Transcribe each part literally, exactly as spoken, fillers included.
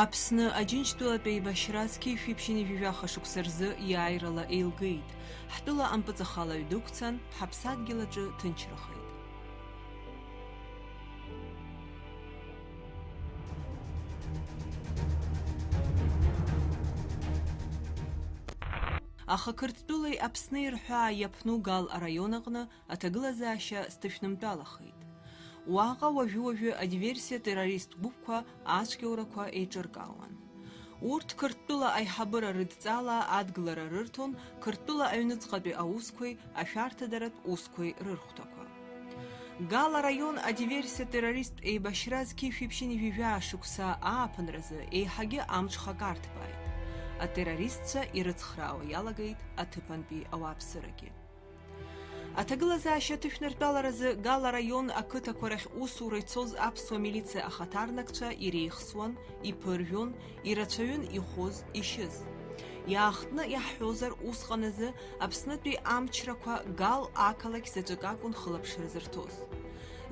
Аԥсны Аџьынџьтәылатә еибашьра зқьи жәшәи ԥшьынҩажәи жәаха шықәса рзы иааирала еилгеит. Ҳтәыла ампыҵахалаҩ дықәцан, ҳаԥсадгьыл аҿы ҭынчрахеит. Аха Қырҭтәылеи Аԥсни рҳәаа иаԥну Гал араион аҟны аҭагылазаашьа сҭышәнымтәалахеит. Уаҟа уажәы-уажәы адиверсиа-террористтә гәыԥқәа ацәгьоурақәа еиҿыркаауан. Урҭ Қырҭтәыла аиҳабыра рыдҵала адгылара рырҭон Қырҭтәыла аҩныҵҟатәи аусқәеи ашәарҭадаратә усқәеи рырхәҭақәа. Гал араион адиверсиа-террористтә еибашьра зқьи жәшәи ԥшьынҩажәи жәаа шықәса ааԥынразы еиҳагьы амҽхак арҭбааит. Атеррористцәа ирыцхраауа иалагеит аҭыԥантәи ауааԥсырагьы. Аҭагылазаашьа аҭышәныртәаларазы Гал араион ақыҭақәа рахь усура ицоз аԥсуа милициа ахаҭарнакцәа иреихсуан, иԥыржәон, ирацәаҩын ихәыз, ишьыз. Иаахтны иаҳҳәозар, усҟан азы Аԥснытәи амчрақәа Гал ақалақь заҵәык акәын хылаԥшра зырҭоз.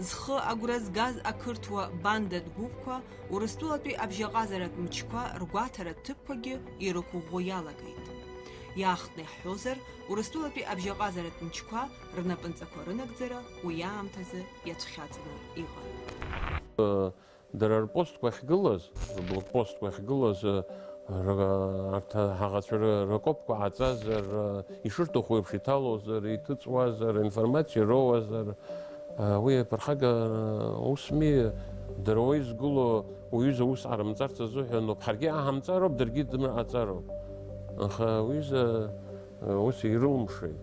Зхы агәра згаз ақырҭуа бандатә гәыԥқәа Урыстәылатәи абжьаҟазаратә мчқәа ргәаҭаратә ҭыԥқәагьы ирықәыӷәӷәо иалагеит. Иаахтны иаҳҳәозар, Урыстәылатәи абжьаҟазаратә мчқәа рнапынҵақәа рынагӡара уи аамҭазы иацәхьаҵны иҟан. Дара рпостқәа ахьгылаз, рблокпостқәа ахьгылаз, р-, арҭ ҳаӷацәа ры-, рокопқәа ҟаҵазар, ишырҭаху еиԥш иҭалозар, иҭыҵуазар, информациа роуазар, уи аԥырхага усми, дара уа изгыло уҩыза ус ҟарымҵарц азыҳәаноуп, ҳаргьы ҳаҳамҵароуп, даргьы дымраҟаҵароуп. Аха уҩыза ус ирылымшеит.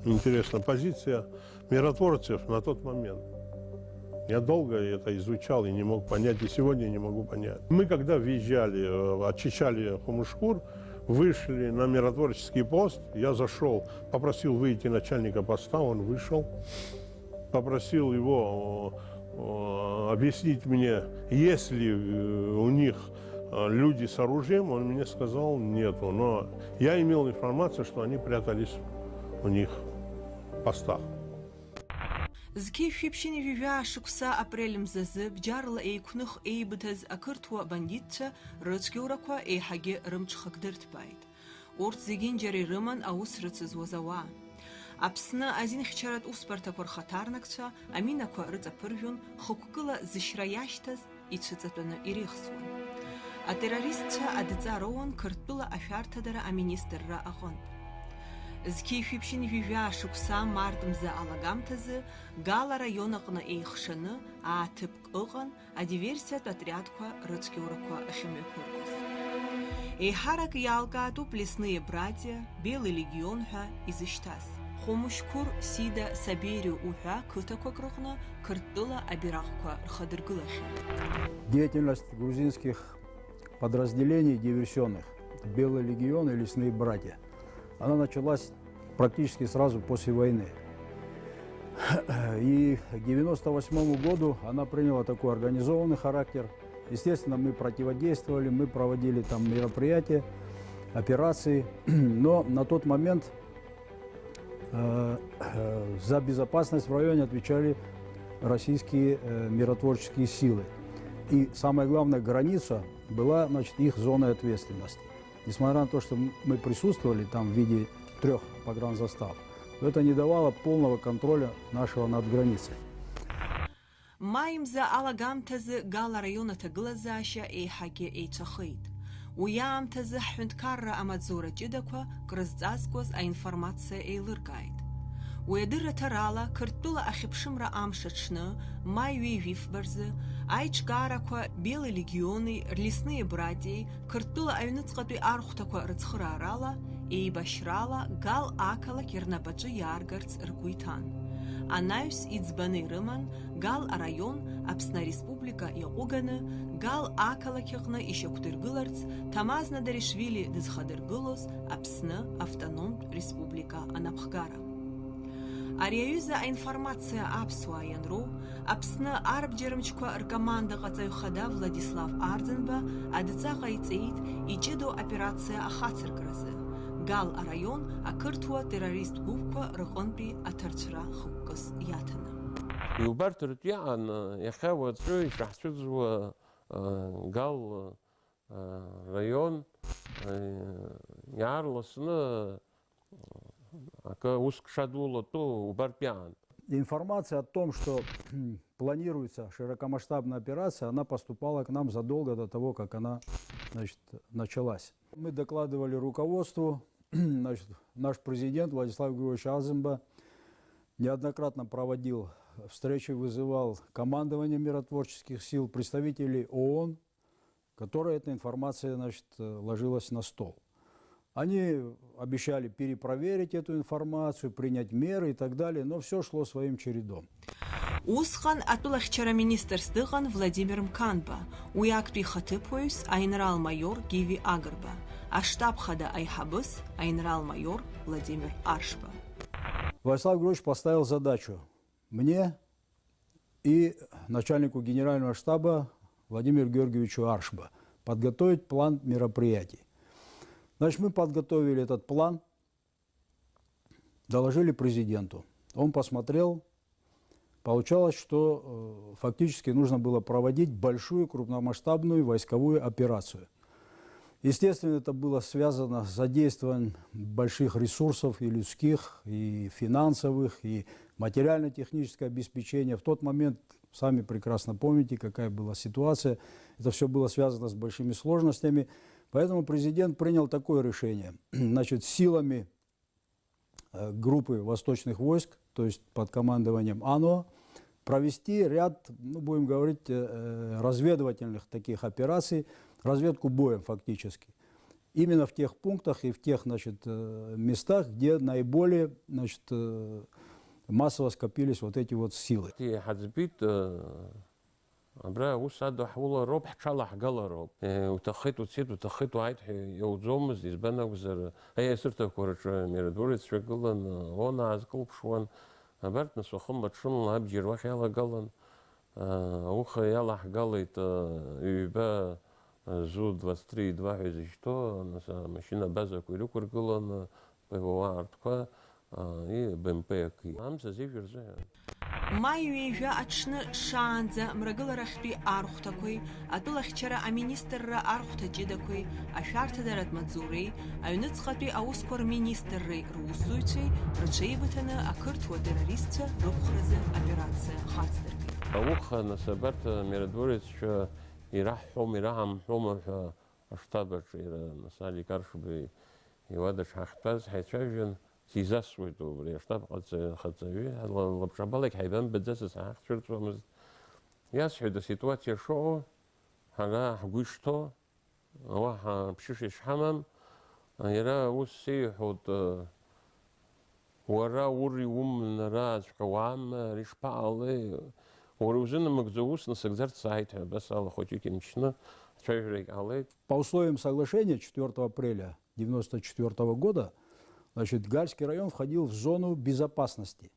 Интересно, позиция миротворцев на тот момент. Я долго это изучал и не мог понять, и сегодня не могу понять. Мы когда въезжали, э, очищали Хомушкур, вышли на миротворческий пост, я зашёл, попросил выйти начальника поста, он вышёл, попросил его, э, объяснить мне, есть ли, э, у них, э, люди с оружием, он мне сказал, нету, но я имел информацию, что они прятались у них в постах. Зқьи жәшәи ԥшьынҩажәи жәаа шықәса апрель мзазы бџьарла еиқәных еибыҭаз ақырҭуа бандитцәа рыцәгьоурақәа еиҳагьы рымҽхак дырҭбааит. Урҭ зегьынџьара ирыман аус рыцызуаз ауаа. Аԥсны азинхьчаратә усбарҭақәа рхаҭарнакцәа аминақәа рыҵаԥыржәон, хықәкыла зышьра иашьҭаз ицәыҵатәаны иреихсуан. Атеррористцәа адҵа роуан Қырҭтәыла ашәарҭадара аминистрра аҟынтә. Зқьи жәшәи ԥшьынҩажәи жәаа шықәса март мза алагамҭазы Гал араион аҟны еихшаны ааҭыԥк ыҟан, адиверсиатә отриадқәа рыцәгьоурақәа ахьымҩаԥыргоз. Еиҳарак иалкаатәуп Лесные братья, Белый легион ҳәа изышьҭаз. Хомушкур, Сида, Саберио уҳәа қыҭақәак рыҟны Қырҭтәыла абираҟқәа рхадыргылахьан. Деятельность грузинских подразделений диверсионных, Белый легион и Лесные братья, она началась практически сразу после войны. И к девяносто восьмому году она приняла такой организованный характер. Естественно, мы противодействовали, мы проводили там мероприятия, операции. Но на тот момент, э, э, за безопасность в районе отвечали российские, э, миротворческие силы. И самое главное, граница была, значит, их зоной ответственности. Несмотря на то, что м-, мы присутствовали там в виде трёх погранзастав, но это не давало полного контроля нашего над границей. Маи мза алагамҭазы Гал араион аҭагылазаашьа еиҳагьы еицәахеит. Уи аамҭазы ҳҳәынҭқарра амаҵзура ҷыдақәа крызҵазкуаз аинформациа еилыркааит. Уи адырраҭарала, Қырҭтәыла ахьыԥшымра амш аҽны, маи ҩажәи фба рзы, аиҿкаарақәа Белый легиони Лесные братьеи Қырҭтәыла аҩныҵҟатәи архәҭақәа рыцхыраарала, еибашьрала Гал ақалақь рнапаҿы иааргарц ргәы иҭан. Анаҩс иӡбаны ирыман Гал араион Аԥсны Ареспублика иаҟәыганы, Гал ақалақь аҟны ишьақәдыргыларц Ҭамаз Надаришвили дызхадыргылоз Аԥсны автономтә республика анапхгара. Ари аҩыза аинформациа аԥсуаа ианроу, Аԥсны арбџьармчқәа ркомандаҟаҵаҩ хада Владислав Арӡынба адҵа ҟаиҵеит иҷыдоу операциа ахацыркразы, Гал араион ақырҭуа террорист гәыԥқәа рҟынтәи аҭарцәра хықәкыс иаҭаны. Иубарҭартә иҟан, иахьа уаҵәы ишаҳцәыӡуа Гал раион иаарласны акы уск шадулатәу убартә иаан. Информация о том, что планируется широкомасштабная операция, она поступала к нам задолго до того, как она, значит, началась. Мы докладывали руководству, значит, наш президент Владислав Григорьевич Азымба неоднократно проводил встречи, вызывал командование миротворческих сил, представителей ООН, которой эта информация, значит, ложилась на стол. Они обещали перепроверить эту информацию, принять меры и так далее, но всё шло своим чередом. Усҟан атәылахьчара министрс дыҟан Владимир Мқанба, уи актәи ихаҭыԥуаҩс аинрал-маиор Гиви Агрба, аштаб хада аиҳабыс аинрал-маиор Владимир Аршба. Владислав Григорьевич поставил задачу мне и начальнику генерального штаба Владимиру Георгиевичу Аршба подготовить план мероприятий. Значит, мы подготовили этот план, доложили президенту. Он посмотрел. Получалось, что, э, фактически нужно было проводить большую крупномасштабную войсковую операцию. Естественно, это было связано с задействованием больших ресурсов, и людских, и финансовых, и материально-техническое обеспечение. В тот момент, сами прекрасно помните, какая была ситуация. Это всё было связано с большими сложностями. Поэтому президент принял такое решение. Значит, силами э, группы восточных войск, то есть под командованием АНО, провести ряд, ну, будем говорить, э, э, разведывательных таких операций, разведку боем фактически. Именно в тех пунктах и в тех, значит, э, местах, где наиболее, значит, э, массово скопились вот эти вот силы. Иҳаӡбеит, э, Абра аус адыҳулароуп, ҳҽалаҳгалароуп. Е, уҭаххеит, уцеит, уҭаххеит, уааит ҳәа иауӡомызт, избан акәзар, аиасырҭақәа рҿы амиротвореццәа гылан, ООН аазкылԥшуан. Абарҭ нас уахынла-ҽынла абџьар уахь иалагалан, а, ауха иалаҳгалеит, а, ҩба, а, Зу двадцать три два ҳәа изышьҭоу, нас амашьына абазақәа ирықәыргыланы, П В О артқәа, а, и Б М П акы. Амза зежәа рзыҳәан. Маи ҩажәа аҽны шаанӡа мрагыларахьтәи архәҭақәеи, атәылахьчара аминистрра архәҭа ҷыдақәеи, ашәарҭадаратә маҵзуреи, аҩныҵҟатәи аусқәа рминистрреи русзуҩцәеи рҽеибыҭаны ақырҭуа террористцәа рықәхразы операциа хацдыркит. Ауха, нас, абарҭ амиротвореццәа ираҳҳәома, ираҳамҳәома ҳәа аштаб аҿы иара, нас, Алик Аршбеи Иуадаҿ ҳахьтәаз ҳаицәажәан, сизасуеит убри аштаб ҟаҵаҩ-, хаҵаҩы, ла-, лабҿабалак ҳаибамбаӡацыз ҳахьцәырҵуамызт. Иасҳәеит аситуациа шыҟоу, ҳара ҳгәы ишҭоу, уаҳа ԥшьышьа ишҳамам, иара ус сеиҳәоит, уара ури умнараҵәҟьа уаама, ари шԥаҟалеи? Уара узынамыгӡо ус насыгӡарц сааит ҳәа, абас ала хәыҷык имчны ацәажәарагь ҟалеит. По условиям соглашения четвёртого апреля девяносто четвёртого года, значит, Гальский район входил в зону безопасности.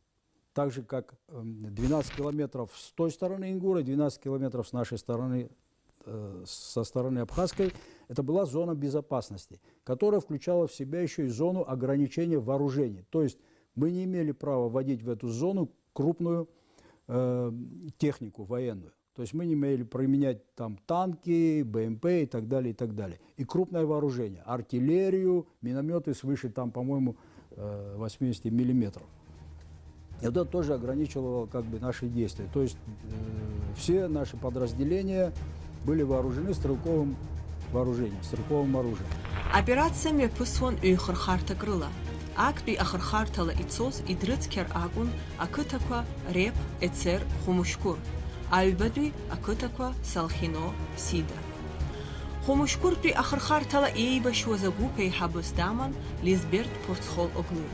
Так же, как, эм, двенадцать километров с той стороны Ингура, двенадцать километров с нашей стороны, э, со стороны Абхазской, это была зона безопасности, которая включала в себя ещё и зону ограничения вооружений. То есть мы не имели права вводить в эту зону крупную, э, технику военную. То есть мы не имели применять там танки, Б М П и так далее, и так далее. И крупное вооружение, артиллерию, миномёты свыше там, по-моему, э, восьмидесяти миллиметров. И это тоже ограничивало как бы наши действия. То есть, э, все наши подразделения были вооружены стрелковым вооружением, стрелковым оружием. Аоперациа мҩаԥысуан ҩ-хырхарҭак рыла. Актәи ахырхарҭала ицоз идрыцқьар акәын ақыҭақәа Реп, Ецер, Хәымшьқәыр, аҩбатәи ақыҭақәа Салхино, Сида. Хәымшьқәыртәи ахырхарҭала еибашьуаз агәыԥ еиҳабыс даман Лизберт Ԥурцхол Оглы.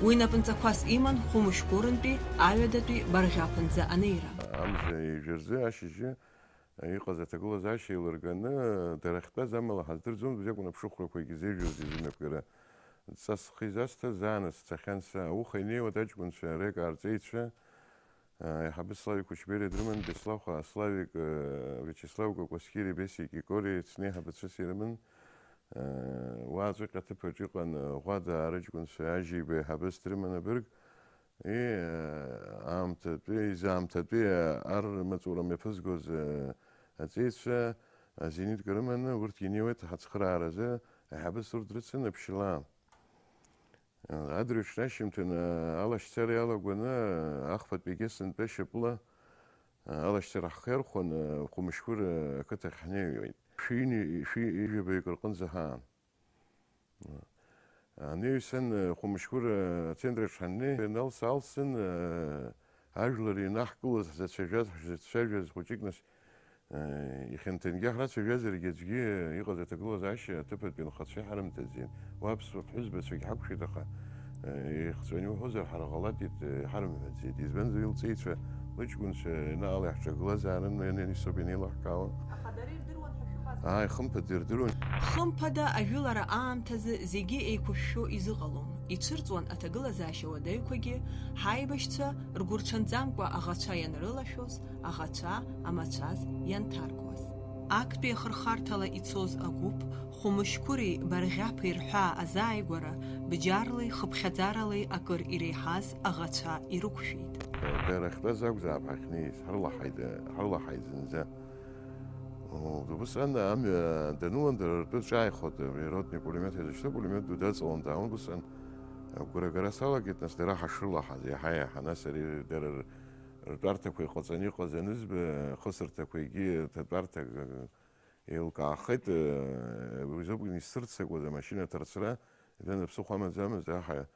Уи напынҵақәас иман Хәымшьқәырынтәи аҩадатәи Барӷьаԥынӡа анеира. Амза ҩажәа рзы ашьыжьы иҟаз аҭагылазаашьа еилырганы, дара ахьтәаз амала ҳаздырӡомызт, убри акәын аԥшыхәрақәагьы зежәуаз изымҩаԥгара. Са схы изасҭаз, заанаҵ сцахьан са. Ауха инеиуеит аҷкәынцәа, рекаарҵеицәа, еиҳабы Славик Кәычбериа дрыман, Беслахәаа Славик, Виачеслав Кәакәасқьиреи Бесик Кикори ицны еиҳабацәас ирыман. Уаҵәҟьа аҭыԥаҿ иҟан Ӷәада арыҷкәынцәа Ажьиба еиҳабыс дрыман абырг. И, аамҭатәи, изаамҭатәи ар рмаҵура мҩаԥызгоз, аҵеицәа, азенитка рыманы, урҭгьы инеиуеит ҳацхырааразы, аиҳабыс урҭ дрыцын Аԥшьлаа. Адырҩаҽны ашьыжьымҭан, а, алашьцара иалагәаны, а, ахԥатәи егьи сынтәа шьапыла, а, алашьцара ҳхы иархәаны, Хәымшьқәыр, а, ақыҭахь ҳнеиуеит. Шәи-, шәи-, ҩажәаҩык рҟынӡа ҳаан. Анеҩсан, Хәымшьқәыр ацентр аҿы ҳаннеи, ианалса-алсын, ажәлар ианаҳкылоз, ҳзацәажәаз, ҳзацәажәаз хәыҷык, нас, ихьанҭангьы ҳрацәажәазаргьы аӡәгьы иҟаз аҭагылазаашьа аҭыԥатәи анхацәа иҳарымҭаӡеит. Уа аԥсуа ԥҳәызбацәагь ҳақәшәеит, аха, ихҵәаны иуҳәозар, ҳара ҟалатит, иҳарымҳәаӡеит. Избанзар, илҵеицәа, лыҷкәынцәа ианаала иаҳҿагылазаарын, ианисоуп ианеилаҳкаауа. Аха дара ирдыруан ҳәа шәыҟазар? Ааи, хымԥада ирдыруан. Хымԥада, ажәылара аамҭазы зегьы еиқәышәшәо изыҟалом. Ицәырҵуан аҭагылазаашьа уадаҩқәагьы, ҳаибашьцәа ргәырҽанӡамкәа аӷацәа ианрылашәоз, аӷацәа амацәаз ианҭаркуаз. Актәи ахырхарҭала ицоз агәыԥ Хәымшьқәыри Барӷьаԥи рҳәаа азааигәара, бџьарлеи хыԥхьаӡаралеи акыр иреиҳаз аӷацәа ирықәшәеит. Дара ахьтәаз акәзаап ҳахьнеиз, ҳрылаҳаит, ҳрылаҳаит зынӡа. Усҟан амҩа данылан, дара ртәы ҿааихоит, абри ротный пулемиот ҳәа изышьҭоу апулемиот ду даҵалан дааун, усҟан агәрагара салагеит, нас дара ҳашрылаҳаз, иаҳа-иаҳа, нас ари дара р-, ртәарҭақәа иҟаҵаны иҟаз анызба, ахысырҭақәагьы, аҭатәарҭак, еилкаахеит, уи азоуп исырццакуаз амашьына аҭарцәра, ибан аԥсыхәа амаӡамызт, аҳа,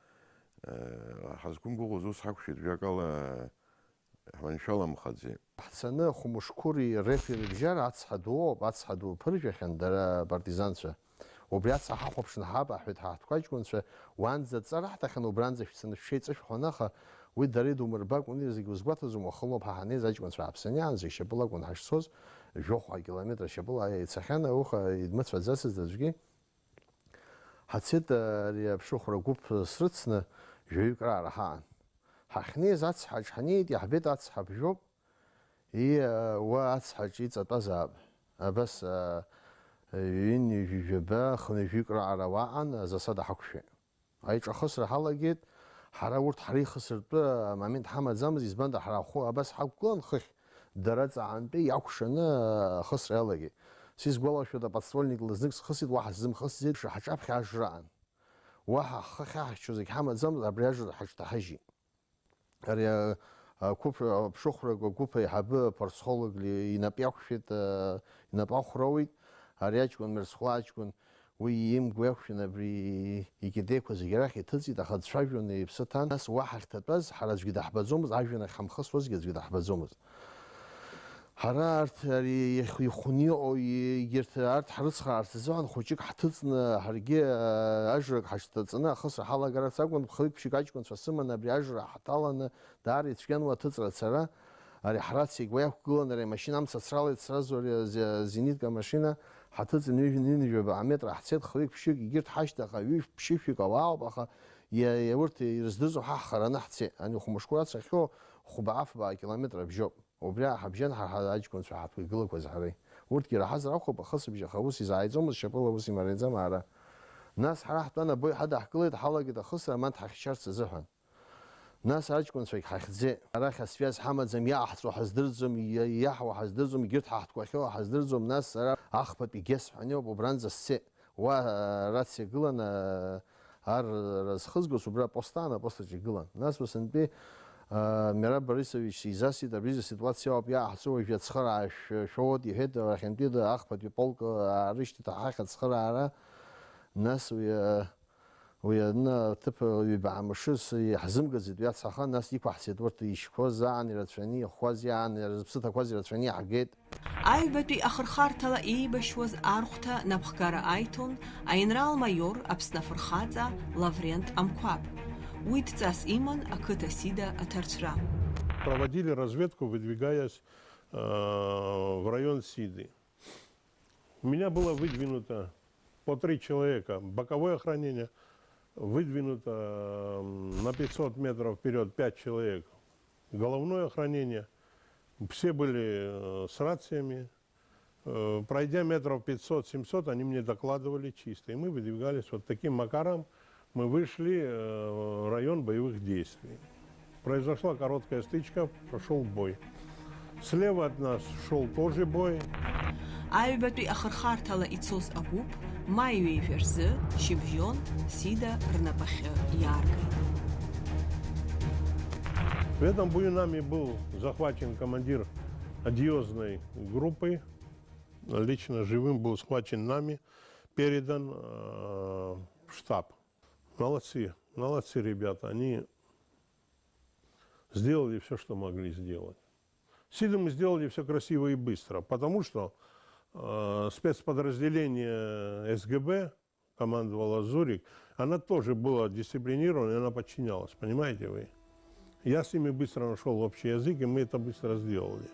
ҳазқәымгәыӷуаз ус ҳақәшәеит, жәакала, ҳманшәаламхаӡеит. Ҳцаны Хәымшқәыри Рефи рыбжьара ацҳа ду ауп, ацҳа ду ԥыржәахьан дара апартизанцәа. Убри ацҳа ҳахәаԥшны ҳаабаҳҳәеит ҳа ҳтәқәа аҷкәынцәа, уанӡа аҵара ҳҭахьан, убранӡа шәцаны шәшеиҵышәҳәон, аха уи дара идумырбакәын, уи зегьы узгәаҭаӡом, уахынлоуп ҳа ҳаннеиз аҷкәынцәа ааԥсаны иаанӡа ишьапыла акәын ҳашцоз, жәохә акилометр шьапыла ицахьан, ауха идмыцәаӡацызт аӡәгьы. Ҳацеит, ари аԥшыхәра гәыԥ срыцны, жәаҩык раара ҳаан. Ҳахьнеиз ацҳаҿ ҳнеит, иаҳбеит ацҳа ԥжәоуп. И, уа ацҳаҿ иҵатәазаап. Абас, а, ҩынҩажәи жәаба, хынҩажәик раара уаан, азасада ҳақәшәеит. Аиҿахысра ҳалагеит, ҳара урҭ ҳрыхысыртәы амомент ҳамаӡамызт, избанда ҳара ҳхәы абас ҳақәгылан хыхь, дара ҵаантәи иакәшаны ахысра иалагеит. Сизгәалашәоит, аподствольник лызнык схысит, уаҳа сзымхысӡеит, ҳаҿаԥхьа ажра аан. Уаҳа ҳхы ахьаҳарччо зегь ҳамаӡамызт, абри ажра ҳаҿҭаҳажьит. Ари, а, ақәыԥ-, аԥшыхәрақәа агәыԥ аиҳабы апарсхолог ли-, инап иақәшәеит, а, инап ахәра ауит. Ари аҷкәын, Мерсхәла аҷкәын, уи имгәа иақәшәан, абри икьатеиқәа зегь арахь иҭыҵит, аха дцәажәон, иԥсы ҭан. Нас уа ҳахьҭатәаз, ҳара аӡәгьы даҳбаӡомызт, ажәҩан ахь ҳамхысуазгьы аӡәгьы даҳбаӡомызт. Ҳара арҭ, ари иахь ихәны иҟоу, егьырҭ арҭ ҳрыцхраарц азыҳәан хәыҷык ҳҭыҵны, ҳаргьы, а, ажрак ҳашьҭаҵаны ахысра ҳалагарц акәын, ԥхыҩык-ԥшьҩык аҷкәынцәа сыманы абри ажра ҳҭаланы, даара ицәгьан уа аҭыҵра ацара. Ари ҳрациагь уа иақәгылан, ари амашьына амца ацралеит сразу, ари азе-, зенитка амашьына, ҳаҭыҵын ҩажәи ҩынҩажәаба аметра ҳцеит, хҩык-ԥшьҩык, егьырҭ ҳашьҭахь ҩышә-ԥшьышәҩык ауаа ауп, аха иа-, иа-, урҭ ирыздырӡом, ҳа ҳхараны ҳцеит. Ани Хәмышқәра цахьоу хәба-афба акилометр абжьоуп. Убри ҳабжьан ҳа, ҳа аҷкәынцәа ҳаԥгылақәаз ҳареи. Урҭгьы раҳазар акәхап, ахысыбжь аха ус изааиӡомызт, шьапыла ус имариаӡам ара. Нас ҳара ҳтәан абои ҳадаҳкылеит, ҳалагеит ахысра амант ҳахьчарц азыҳәан. Нас аҷкәынцәагь ҳахьӡеит. Арахь асвиаз ҳамаӡам, иааҳҵо ҳаздырӡом, иа-, иаҳуа ҳаздырӡом, егьырҭ ҳаҳҭқәахьоу ҳаздырӡом, нас сара ахԥатәи гес ҳәа иоуп, убранӡа сцеит. Уа, а, рациа гылан, а, ар разхызгоз убра апостан, апостаҿ игылан. Нас уа сынтәи, а, Мераб Борисович сизасит, абри ситуациа ауп иааҳҵо, уажәы ацхыраара шә-, шәоуеит, иҳәеит, арахьынтәи ахԥатәи полк, а, аарышьҭит, ҳахь ацхыраара. Нас уи, а, Уи аҩны аҭыԥ ҩба мшы иаҳзымгаӡеит, уи ацаха, нас иқәаҳцеит урҭ ишьқәаз аан ирацәаны, ихәаз иаан, зыԥсы ҭақәаз ирацәаны иаҳгеит. Аҩбатәи ахырхарҭала еибашьуаз архәҭа напхгара аиҭон аинрал-маиор, Аԥсны афырхаҵа Лаврент Амқәаб. Уи дҵас иман ақыҭа Сида аҭарцәра. Проводили разведку, выдвигаясь, э, в район Сиды. У меня было выдвинуто по три человека. Боковое охранение выдвинуто, м, на пятьсот метров вперёд пять человек. Головное охранение. Все были, э, с рациями. Э, пройдя метров пятьсот-семьсот, они мне докладывали чисто. И мы выдвигались вот таким макаром. Мы вышли, э, в район боевых действий. Произошла короткая стычка, прошёл бой. Слева от нас шел тоже бой. Аҩбатәи ахырхарҭала ицоз агәыԥ маи ҩеижәа рзы шьыбжьон Сида рнапахьы иааргеит. В этом бою нами был захвачен командир одиозной группы. Лично живым был схвачен нами, передан э, в штаб. Молодцы, молодцы ребята. Они сделали все, что могли сделать. С Сидом мы сделали все красиво и быстро, потому что э, спецподразделение СГБ, командовала Зурик, она тоже была дисциплинирована, и она подчинялась, понимаете вы? Я с ними быстро нашел общий язык, и мы это быстро сделали.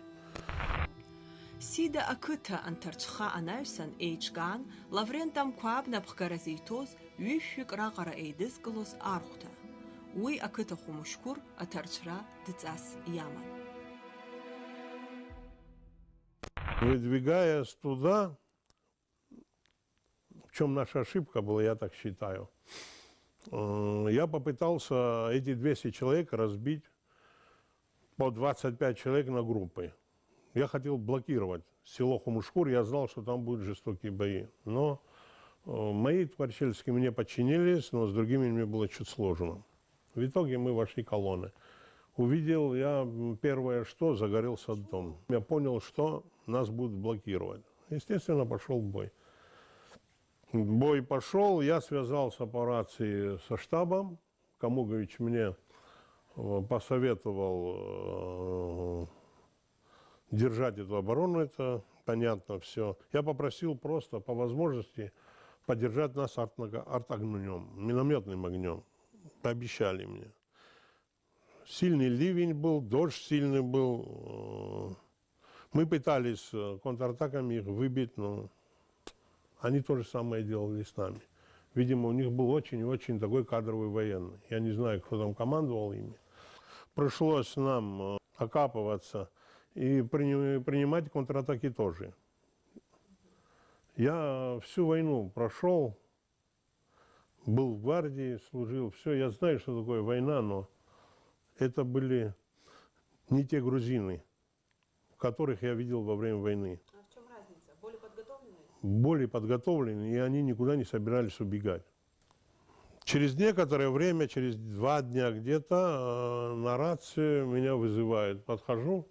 Сида ақыҭа анҭарцәха анаҩсан еиҿкаан Лаврент Амқәаа абнапхгара зиҭоз ҩышәҩык раҟара еидызкылоз архәҭа. Уи ақыҭа Хәымшьқәыр аҭарцәра дҵас иаман. Выдвигаясь туда, в чем наша ошибка была, я так считаю. Э, Я попытался эти двести человек разбить по двадцать пять человек на группы. Я хотел блокировать село Хумушкур, я знал, что там будут жестокие бои. Но э, мои творческие мне подчинились, но с другими мне было чуть сложно. В итоге мы вошли колонны. Увидел я первое, что загорелся дом. Я понял, что нас будут блокировать. Естественно, пошел бой. Бой пошел, я связался по рации со штабом. Камугович мне э, посоветовал э, держать эту оборону, это понятно все. Я попросил просто по возможности поддержать нас артогнем, минометным огнем. Пообещали мне. Сильный ливень был, дождь сильный был. Мы пытались э, контратаками их выбить, но они то же самое делали с нами. Видимо, у них был очень и очень такой кадровый военный. Я не знаю, кто там командовал ими. Пришлось нам э, окапываться и принимать контратаки тоже. Я всю войну прошел, был в гвардии, служил, все. Я знаю, что такое война, но это были не те грузины, которых я видел во время войны. А в чем разница? Более подготовленные? Более подготовленные, и они никуда не собирались убегать. Через некоторое время, через два дня где-то, э, на рацию меня вызывают. Подхожу,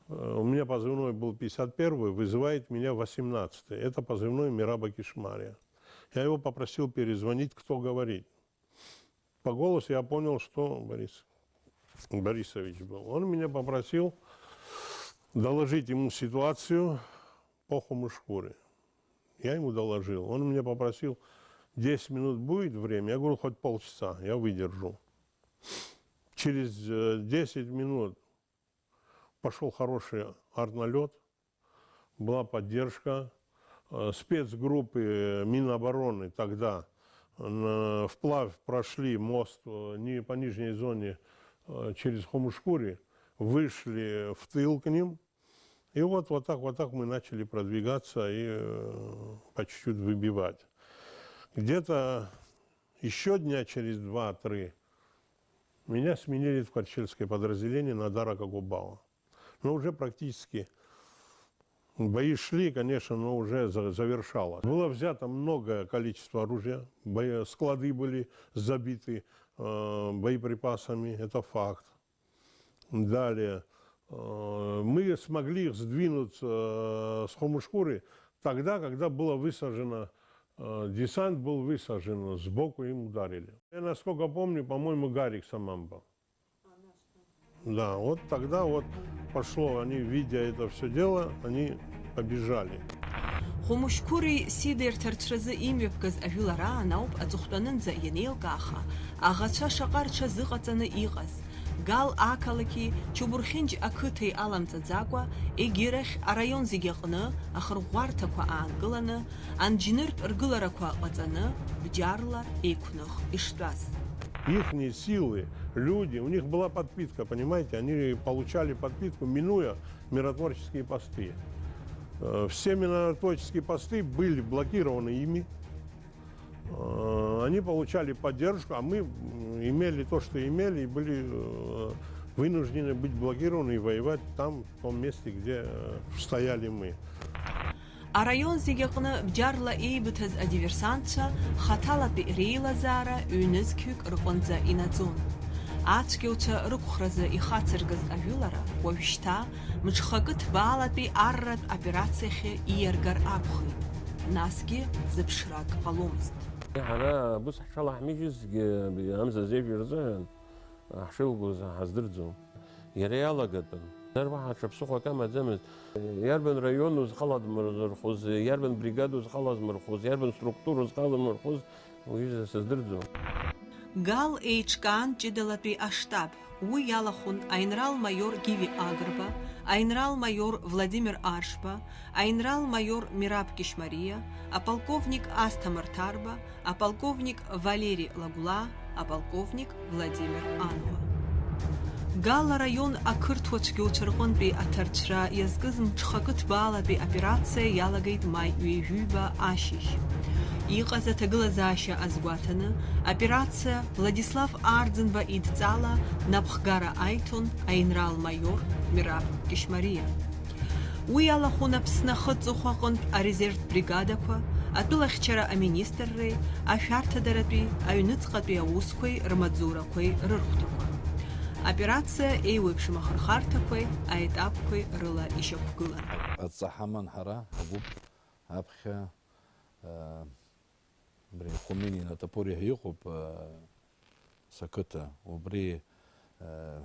э, у меня позывной был пятьдесят первый, вызывает меня восемнадцатый. Это позывной Мираба Кишмария. Я его попросил перезвонить, кто говорит. По голосу я понял, что Борис Борисович был. Он меня попросил доложить ему ситуацию по Хумушкуре. Я ему доложил. Он меня попросил, десять минут будет время? Я говорю, хоть полчаса, я выдержу. Через э, десять минут пошел хороший артналет, была поддержка. Э, Спецгруппы Минобороны тогда на- вплавь прошли мост э, не по нижней зоне э, через Хомушкури, вышли в тыл к ним. И вот, вот так, вот так мы начали продвигаться и э, по чуть-чуть выбивать. Где-то еще дня через два-три меня сменили в Карачельское подразделение на Дара Кагубала. Но уже практически бои шли, конечно, но уже за- завершалось. Было взято многое количество оружия, бои- склады были забиты э, боеприпасами, это факт. Далее, э, мы смогли их сдвинуть э, с Хомушкуры тогда, когда было высажено, э, десант был высажен, сбоку им ударили. Я, насколько помню, по-моему, Гарик Самамба. Да, вот тогда вот пошло, они, видя это все дело, они побежали. Хәымшьқәыри Сидеи рҭарцәразы имҩаԥгаз ажәылараан ауп аҵыхәтәанынӡа ианеилкааха, аӷацәа шаҟа рҽазыҟаҵаны иҟаз. Гал ақалақьи Чубурхьынџь ақыҭеи аламҵаӡакәа, егьирахь араион зегьы аҟны ахырӷәӷәарҭақәа аанкыланы, анџьныртә ргыларақәа ҟаҵаны, бџьарла еиқәных иштәаз. Ихние силы, люди, у них была подпитка, понимаете, они получали подпитку, минуя миротворческие посты. Э, Все миротворческие посты были блокированы ими. Э, Они получали поддержку, а мы м, имели то, что имели, и были э, Вынуждены быть блокированы и воевать там, в том месте, где э, стояли мы. Араион зегьы аҟны бџьарла еибыҭаз адиверсантцәа хаҭалатәи реилазаара ҩнызқьҩык рҟынӡа инаӡон. Ацәгьауцәа рықәхразы ихацыркыз ажәылара уажәшьҭа мҽхакы ҭбаалатәи арратә операциахьы ииаргар акәхеит, насгьы зыԥшрак ҟаломызт. Ҳара абус ҳҽалаҳмыжьызгьы, амза зежәа рзыҳәан ҳшеилгоз ҳаздырӡом. Иара иалагатәын. Дарбан ҳаҽа ԥсыхәак амаӡамызт. Иарбан раион узхаламырхәыз, иарбан бригада узхаламырхәыз, иарбан структура узхаламырхәыз, уажәы сыздырӡом. Гал еиҿкаан ҷыдалатәи аштаб, уи иалахәын аинрал-маиор Гиви Агрба, аинрал-маиор Владимир Аршба, аинрал-маиор Мираб Кишмариа, аполковник Асҭамыр Ҭарба, аполковник Валери Лагәлаа, аполковник Владимир Ануа. Гал араион ақырҭуа цәгьоуцәа рҟынтәи аҭарцәра иазкыз мҽхакы ҭбаалатәи аоперациа иалагеит маи ҩажәиба ашьыжь. Иҟаз аҭагылазаашьа азгәаҭаны, аоперациа Владислав Арӡынба идҵала напхгара аиҭон аинрал-маиор Мираб Кишмариа. Уи алахәын Аԥсны ахы аҵыхәа аҟынтә арезервтә бригадақәа, атәылахьчара аминистрреи, ашәарҭадаратәи, аҩныҵҟатәи аусқәеи рмаҵзурақәеи рырхәҭақәа. Аоперациа еиуеиԥшым ахырхарҭақәеи аетапқәеи рыла ишьақәгылан. Адҵа ҳаман ҳара, ҳгәыԥ аԥхьа, э, абри Хәымини Натапури ҳәа иҟоуп, э, сақыҭа. Убри, э,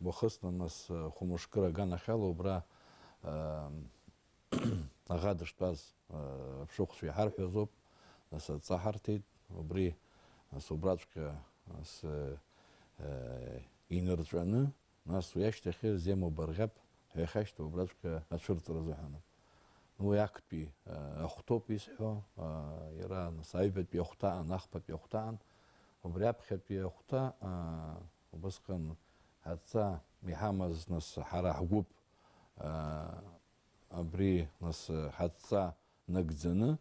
уахысны, нас, э, хәымышкыр аганахьала убра, э, аӷа дыштәаз, э, аԥшыхәцәа иҳарҳәозоуп, нас адҵа ҳарҭеит, убри, нас убраҵәҟьа, нас, э, э, инырҵәаны, нас уи ашьҭахь Земо Барӷьаԥ ҳәа иахьашьҭоу убраҵәҟьа ацәырҵра азыҳәаноуп. Уи актәи, э, ахәҭоуп исҳәо, э, иара, нас, аҩбатәи ахәҭаан, ахԥатәи ахәҭаан, убри аԥхьатәи ахәҭа, э, убысҟан адҵа иҳамаз, нас, ҳара ҳгәыԥ, э, абри, нас, ҳадҵа нагӡаны,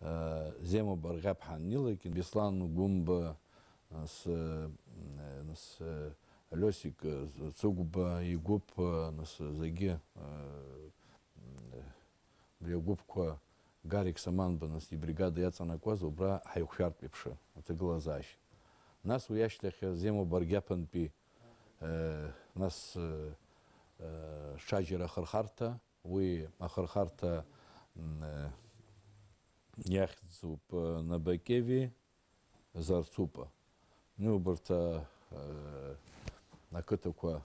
э, Земо Барӷьаԥ ҳаннеилак, Беслан Гәымба, нас, э, нас, э, Лиосик, э, Цыгәба игәыԥ, э, нас, зегьы, э, абри агәыԥқәа Гарик Саманба, нас, ибригада иаҵанакуаз убра ҳаиқәшәартә еиԥш аҭагылазаашьа. Нас уи ашьҭахь Земо Баргьаԥынтәи, э, нас, э, э, ҽаџьара ахырхарҭа, уи ахырхарҭа, м, э, иахьӡуп, э, Набакеви Зарцупа. Ну, убарҭ, э, ақыҭақәа,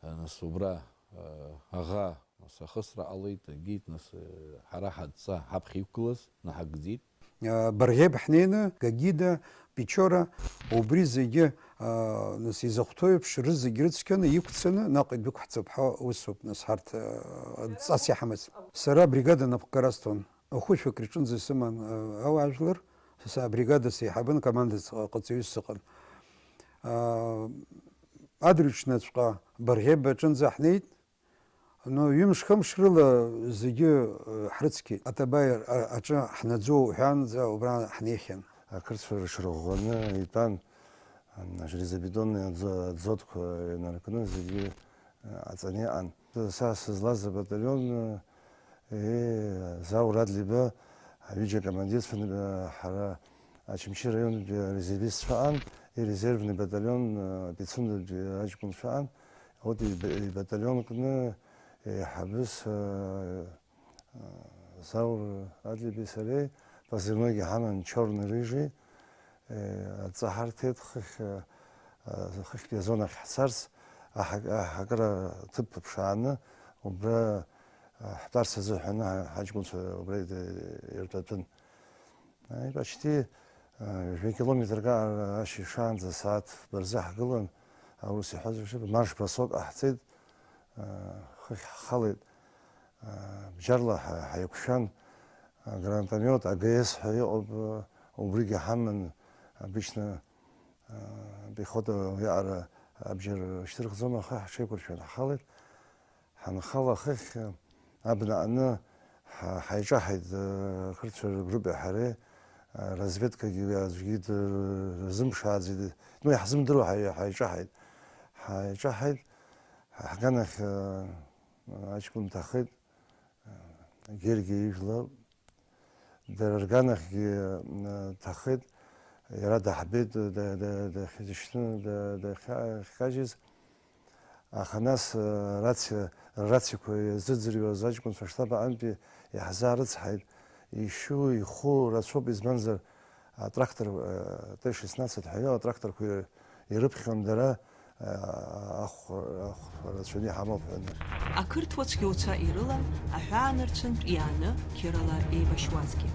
э, нас убра, э, аӷа, нас ахысра ҟалеит, агеит, нас, э, ҳара ҳадҵа ҳаԥхьа иқәгылаз наҳагӡеит. Барӷьеиԥ ҳнеины, Гагида, Печора, убри зегьы, а, нас изахәҭоу еиԥш, рызегь рыцқьаны, иқәцаны, наҟ идәықәҳҵап ҳәа усуп, нас ҳарҭ, а, ҵас иҳамаз. Сара абригада напхгара сҭон. Ахәышәак рҿынӡа исыман, а, ауаажәлар, са абригада сеиҳабын, командаҵаҩыс сыҟан. А, адырҩаҽныҵәҟьа Барӷьеиԥ аҿынӡа ҳнеит, Ну, ҩымш-хымш рыла зегьы, э, ҳрыцқьеит. Атабаи а-, аҿы ҳнаӡоу ҳәаанӡа убра ҳнеихьан. Ақырҭцәа рыҽрыӷәӷәаны итәан, ан-, железобетонный аӡо-, аӡотқәа инаркны зегьы, э, аҵаны иҟан. Са сызлаз абаталион, э, Заур Адлеиба, ҩыџьа акомандирцәа, э, ҳара Очамчы раионтәи арезервистцәа аҟан, ирезервный баталион, э, Пицундатәи аҷкәынцәа аҟан. Урҭ иб-, ибаталион кны еиҳабыс, э, э, Заур Адлеиби сареи, позывнойгьы ҳаман Чёрный Рыжий, э, адҵа ҳарҭеит хыхь, э, э, хыхьтәи азонахь ҳцарц, аҳак-, аҳакыра ҭыԥ ԥшааны, убра, э, ҳтәарц азыҳәаны ҳа-, ҳаҷкәынцәа убра иртәатәын. Ааи, почти, а, жәа километрк ашьыжь шаанӡа сааҭ фба рзы ҳгылан, аурыс иҳәаз еиԥш, марш-бросок ҟаҳҵеит, а, хыхь ҳхалеит, а, бџьарла ҳа-, ҳаиқәшәан, а, гранатомиот А Г С ҳәа иҟоуп, а, убригьы ҳаман, обычно, а, пехота уиаҟара абџьар шьҭырхӡом, аха ҳҽеиқәыршәан ҳхалеит. Ҳанхала хыхь абна аҟны ҳа-, ҳаиҿаҳаит, э, ақырҭцәа ргруппеи ҳареи, э, разведкагьы аӡәгьы дырзымԥшааӡеит, ну, иаҳзымдыруа ҳаи-, ҳаиҿаҳаит. Ҳаиҿаҳаит, Ҳганахь, э, аҷкәын дҭахеит, э, Гергиа ижәла. Дара рганахьгьы, э, дҭахеит, иара даҳбеит, да-, да-, дахьдышьны, да-, дахьа-, дахькажьыз. Аха нас, э, рациа, рациақәа иазыӡырҩуаз аҷкәынцәа аштаб аҟынтәи иаҳзаарыцҳаит. Ишьу, ихәу рацәоуп, избанзар, атрактор, э, Т шестнадцать ҳәа иоуа атракторқәа ирыԥхьон дара, э, ахә-, ахәра рацәаны иҳамоуп ҳәа. Ақырҭуа цәгьоуцәа ирылан аҳәаанырцәынтә иааны қьырала еибашьуазгьы.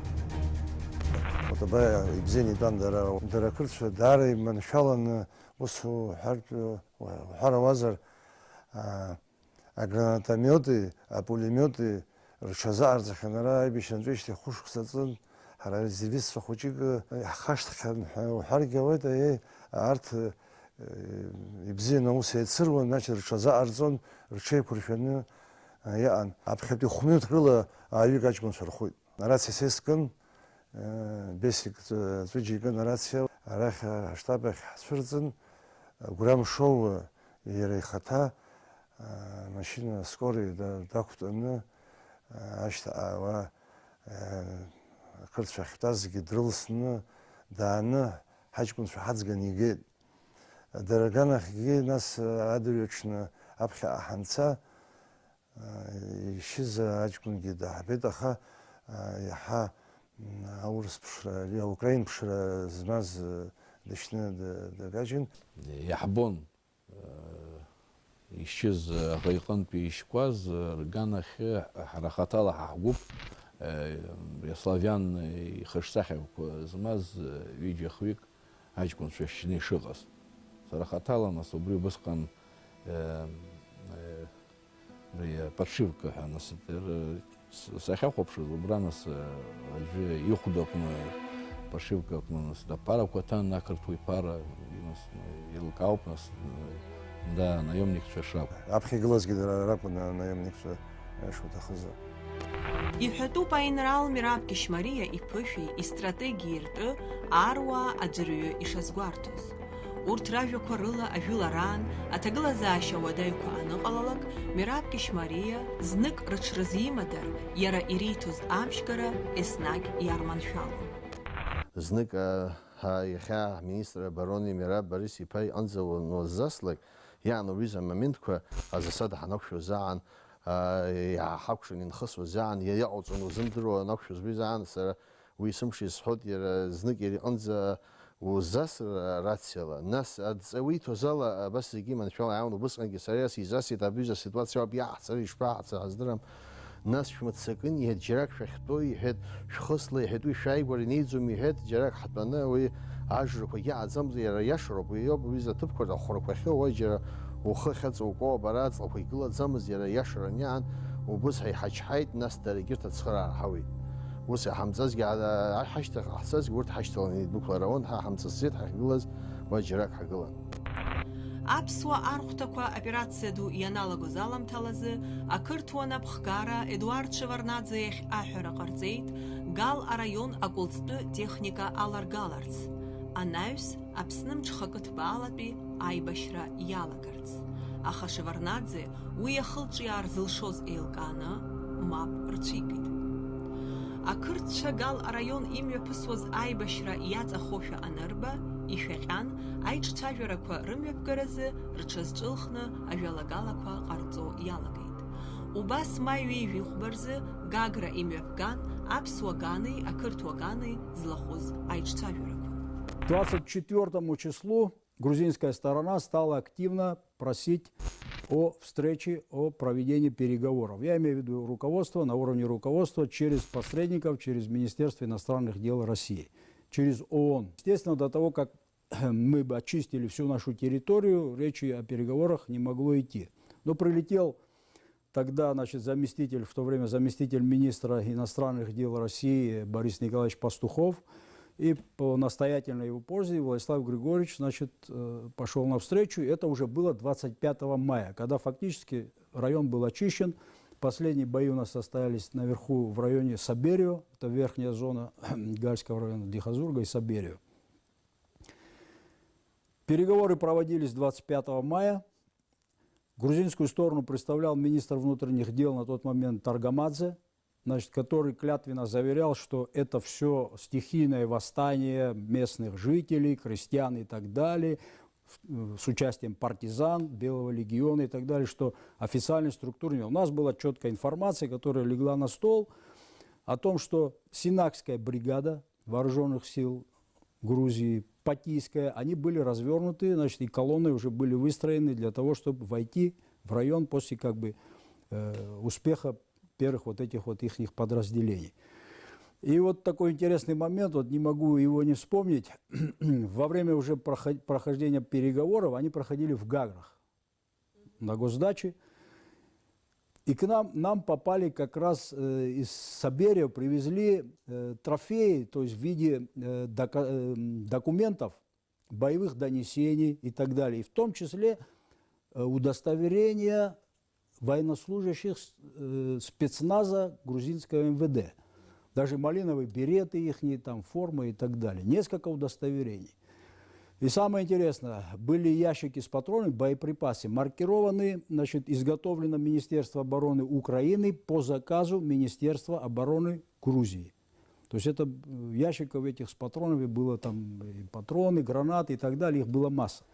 Отабаиа ибзианы итәан дара, дара ақырҭцәа даара иманшәаланы ус уҳәартә, уҳәар ауазар, а, агранатомиоти, апулемиоти рҽазыҟарҵахьан, ара аибашьра анҵәеижьҭеи хәышықәса ҵын, ҳара арезервистцәа хәыҷык ҳхашҭхьан ҳәа уҳәаргьы ауеит, аиеи, арҭ, э, ибзианы аус еицыруан, значит, рҽазыҟарҵон, рҽеиқәыршәаны, э, иҟан. Аԥхьатәи хә-минуҭ рыла ааҩык аҷкәынцәа рхәит. Арациа са искын, э, Бесик, э, Ҵәыџь икын арациа, арахь, э, аштаб ахь ҳцәырҵын, э, Гәрам Шоу, э, иара ихаҭа, э, машьына скорый да-, дақәтәаны, э, ашьҭа аауа, э, ақырҭцәа ахьтәазгьы дрылсны, дааны, ҳаҷкәынцәа ҳаӡганы игеит. Дара аганахьгьы нас, э, адырҩаҽны аԥхьаҟа ҳанца, Ишьыз аҷкәынгьы даҳбеит, аха, а, иаҳа, м, аурыс ԥшра, ари аукраин ԥшра змаз, э, дышьны д-, дагажьын. Иаҳбон, э, ишьыз аӷа иҟынтәи ишьқәаз, э, рганахьы ҳара хаҭала ҳа ҳгәыԥ, э, славиан ихаҿсахьақәа змаз, э, ҩыџьа-хҩык аҷкәынцәа шьны ишыҟаз. Сара хаҭала, нас, убри убысҟан, э, э, Абри аподшивка ҳәа, нас, р-, с-, сахьахәаԥшыз, убра, нас, аӡәы ихәда аҟны, аподшивка аҟны, нас, аԥарақәа ҭан, ақырҭуа иԥара, нас, еилкаауп, нас, да, наемникцәа шакәу. Аԥхьа игылазгьы дара ракәын, анаемникцәа, шуҭахызар. Иҳәатәуп аинрал Мераб Кьышьмариа иԥышәеи истратегиеи ртәы аруаа аӡәырҩы ишазгәарҭо. Урҭ ражәақәа рыла ажәылараан аҭагылазаашьа уадаҩқәа аныҟалалак, Мераб Кьышьмариа знык рыҽрызимадар, иара ириҭоз амчгара еснагь иарманшәалон. Знык, а, ҳа иахьа ҳминистр оборони Мераб Борис-иԥа иҟынӡа уанлыззаслак, иаан уҩыза амоментқәа азасада ҳанақәшәоз аан, а, иааҳакәшан инхысуаз аан, иа-, иаҟауҵон узымдыруа анақәшәоз уҩыза аан, сара Уи сымши сҳәоит, иара знык иара иҟынӡа узасра рациала. Нас адҵа уиҭоз ала абас зегьы маншәала иааиуан, убысҟангьы сара иара сизасит, абҩыза аситуациа ауп иаҳцара, ишԥаҳцара ҳаздырам. Нас шәмыццакын, иҳәеит, џьарак шәахьтәоу, иҳәеит, шәхысла, иҳәеит, уи шәааигәара инеиӡом, иҳәеит, џьарак ҳатәаны уи ажрақәагьы ааӡамзар, иара иашароуп, уи иоуп, уи заҭыԥқәа ахәрақәахьоу, уа џьара ухы ахьаҵоукуа, абара аҵлақәа игылаӡамыз, иара иашараны иаан, убыс ҳаиҳачҳаит, нас дара егьырҭ ацхыраара ҳауеит. Ус иҳамҵазгьы, а-, а-, ҳашьҭахь ҟаҳҵазгьы урҭ ҳашьҭаланы идәықәлара ауан, ҳа ҳамҵысӡеит, ҳахьгылаз уа џьарак ҳагылан. Аԥсуа архәҭақәа аоперациа ду ианалагоз аламҭалазы, ақырҭуа напхгара Едуард Шеварднаӡе иахь аҳәара ҟарҵеит, Гал араион акәылҵтәы техника аларгаларц, анаҩс Аԥсны мҽхакы ҭбаалатәи аибашьра иалагарц. Аха Шеварднаӡе уи ахылҿиаар зылшоз еилкааны, мап рцәикит. Ақырҭцәа Гал араион имҩаԥысуаз аибашьра иаҵахошәа анырба, ишәаҟьан аиҿцәажәарақәа рымҩаԥгаразы рҽазҿылхны ажәалагалақәа ҟарҵо иалагеит. Убас маи ҩеижәихәба рзы Гагра имҩаԥган аԥсуа гани ақырҭуа гани злахәыз аиҿцәажәарақәа. Двадцать четвёртому числу грузинская сторона стала активно просить о встрече, о проведении переговоров. Я имею в виду руководство, на уровне руководства, через посредников, через Министерство иностранных дел России, через ООН. Естественно, до того, как мы бы очистили всю нашу территорию, речи о переговорах не могло идти. Но прилетел тогда, значит, заместитель, в то время заместитель министра иностранных дел России Борис Николаевич Пастухов, и по настоятельной его просьбе Владислав Григорьевич, значит, э, пошёл навстречу. Это уже было двадцать пятого мая, когда фактически район был очищен. Последние бои у нас состоялись наверху в районе Саберио, это верхняя зона Гальского района, Дихазурга и Саберио. Переговоры проводились двадцать пятого мая. Грузинскую сторону представлял министр внутренних дел на тот момент Таргамадзе, значит, который клятвенно заверял, что это все стихийное восстание местных жителей, крестьян и так далее, в- с участием партизан, Белого легиона и так далее, что официальной структуры нет. У нас была четкая информация, которая легла на стол, о том, что Синакская бригада вооруженных сил Грузии, Патийская, они были развернуты, значит, и колонны уже были выстроены для того, чтобы войти в район после как бы э, успеха первых вот этих вот ихних подразделений. И вот такой интересный момент, вот не могу его не вспомнить. Во время уже проход- прохождения переговоров они проходили в Гаграх на госдаче. И к нам, нам попали как раз э, из Саберио, привезли э, трофеи, то есть в виде э, дока- э, документов, боевых донесений и так далее. И в том числе э, удостоверения военнослужащих э, спецназа грузинского М В Д. Даже малиновые береты ихние, там форма и так далее. Несколько удостоверений. И самое интересное, были ящики с патронами, боеприпасы, маркированные, значит, изготовлено Министерство обороны Украины по заказу Министерства обороны Грузии. То есть это э, ящиков этих с патронами было там и патроны, гранаты и так далее, их было масса.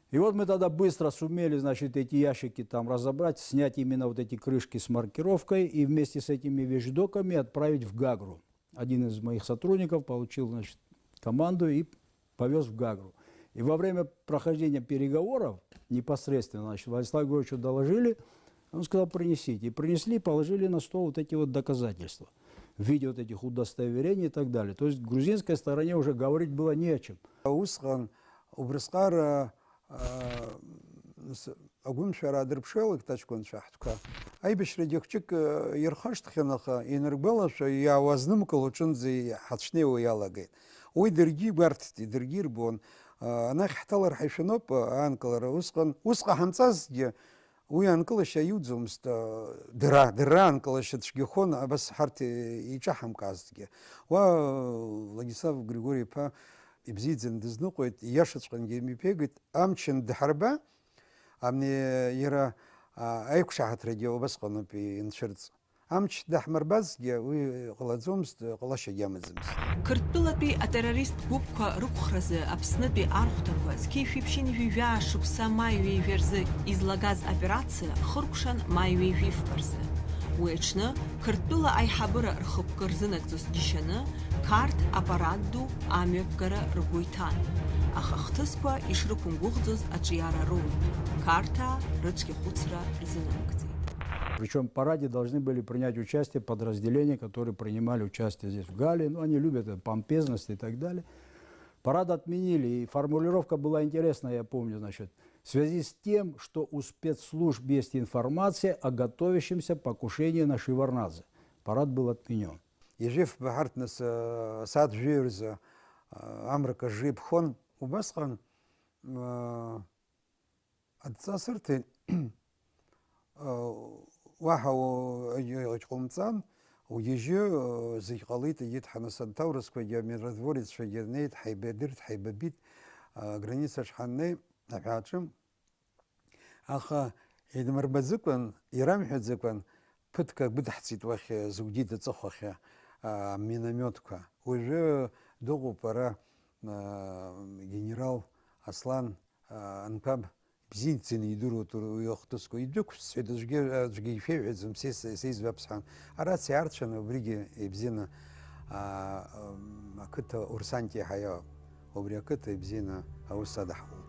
И вот мы тогда быстро сумели, значит, эти ящики там разобрать, снять именно вот эти крышки с маркировкой и вместе с этими вещдоками отправить в Гагру. Один из моих сотрудников получил, значит, команду и повез в Гагру. И во время прохождения переговоров непосредственно, значит, Владиславу Григорьевичу доложили, он сказал: «Принесите». И принесли, положили на стол вот эти вот доказательства в виде вот этих удостоверений и так далее. То есть грузинской стороне уже говорить было не о чем. Усҟан убрысҟара, а, с- агәымшәара аадырԥшуеит аҷкәынцәа ҳтәқәа. Аибашьрагьы хәҷык, э, ирхашҭхьан, аха ианыргәалашәа, иаауазнымкыло аҿынӡа иҳацәнеиуа иалагеит. Уи даргьы игәарҭеит, даргьы ирбон. А, анахь ҳҭалар ҳаишәаноуп, а, аанкылара усҟан, ус ҟаҳамҵазҭгьы, уи аанкылашьа иуӡомызт, а, дара, дара аанкылашьа цәгьахон, абас ҳарҭ, э, иҿаҳамкаазҭгьы. Уа, Владислав Григори-иԥа ибзиаӡаны дызныҟәеит, ииашаҵәҟьангьы имҩаԥигеит, амч андҳарба, абни иара, а, аиқәшаҳаҭрагьы убасҟаноуп инцәырҵ. Амч даҳмырбазҭгьы уи ҟалаӡомызт, ҟалашьагьы амаӡамызт. Қырҭтәылатәи атеррорист гәыԥқәа рықәхразы Аԥснытәи архәҭақәа зқьи жәшәи ԥшьынҩажәи жәаа шықәса маи ҩажәа рзы излагаз операциа хыркәшан маи ҩажәи фба рзы. Уи аҽны Қырҭтәыла аиҳабыра рхықәкы рзынагӡоз џьшьаны, Қарҭ апарад ду амҩаԥгара ргәы иҭан. Аха ахҭысқәа ишрықәымгәыӷӡоз аҿиара роуит, Қарҭаа рыцәгьахәыцра рзынамыгӡеит. Причём в параде должны были принять участие подразделения, которые принимали участие здесь, в Галле. Ну, они любят это, помпезность и так далее. Парад отменили, и формулировка была интересная, я помню, значит, в связи с тем, что у спецслужб есть информация о готовящемся покушении на Шеварднадзе. Парад был отменён. Ижәифба ҳарҭ нас, э, асааҭ жәаҩа рзы, э, амра кажжы иԥхон. Убасҟан, э, адҵа сырҭеит, э, уаҳа у-, егь-, егь ҟаумҵан, угьежьы, э, зегь ҟалеит, егьит ҳанасанҭаурасқәагьы, амиротвореццәагьы рнеит, ҳаибадырт, ҳаибабит, э, границаҿ ҳаннеи, аҳәааҿы. Аха идмырбаӡыкәан, ирамҳәаӡакәан, ԥыҭк агәыдҳҵеит уахь, зыгәдида аҵыхәахь, а, аминомиотқәа. Уажәы дыҟоуп ара, а, генерал Аслан, а, анқәаб, бзиаӡаны идыруеит уи ахҭысқәа. Идәықәсҵоит, аӡәгьы, аӡәгьы ишәеиҳәаӡом, са ис-, са изҩаԥсҳан. Арациа арцәаны убригьы ибзианы, а, м, ақыҭа Урсантиа ҳаиа. Убри ақыҭа ибзианы аус адаҳулт.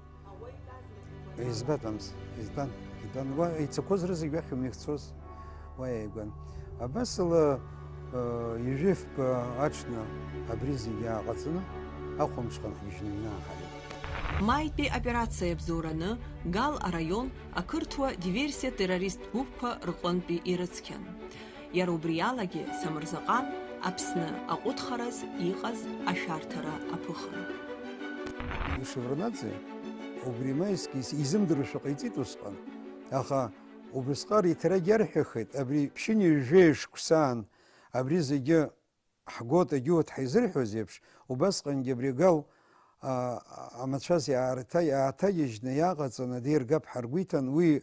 Избатәамыз, избан, итәан, уа ицақәоз рызегь уахь имихцоз, уа иааигәан. Абасала, э, ҩажәи фба аҽны абри зегь ааҟаҵаны, ахәымҽхан ҳгьежьны аҩны ааҳарит. Маитәи аоперациа иабзоураны Гал араион ақырҭуа диверсиа-террористтә гәыԥқәа рҟынтәи ирыцқьан. Иара убри алагьы Самырзаҟан Аԥсны аҟәыҭхараз иҟаз ашәарҭара аԥыхын. Шеварднаӡе убри ма ис-, ис-, изымдыруашәа ҟаиҵеит усҟан, аха убрысҟар иҭарагь иарҳәахеит, абри ԥшьынҩажәи жәаҩа шықәсаан абри зегьы ҳгот, агьуот ҳаизырҳәоз еиԥш, убасҟангьы абри Гал, а, амацәаз иаарҭа-, иааҭагьежьны иааҟаҵаны деиргап ҳаргәиҭан, уи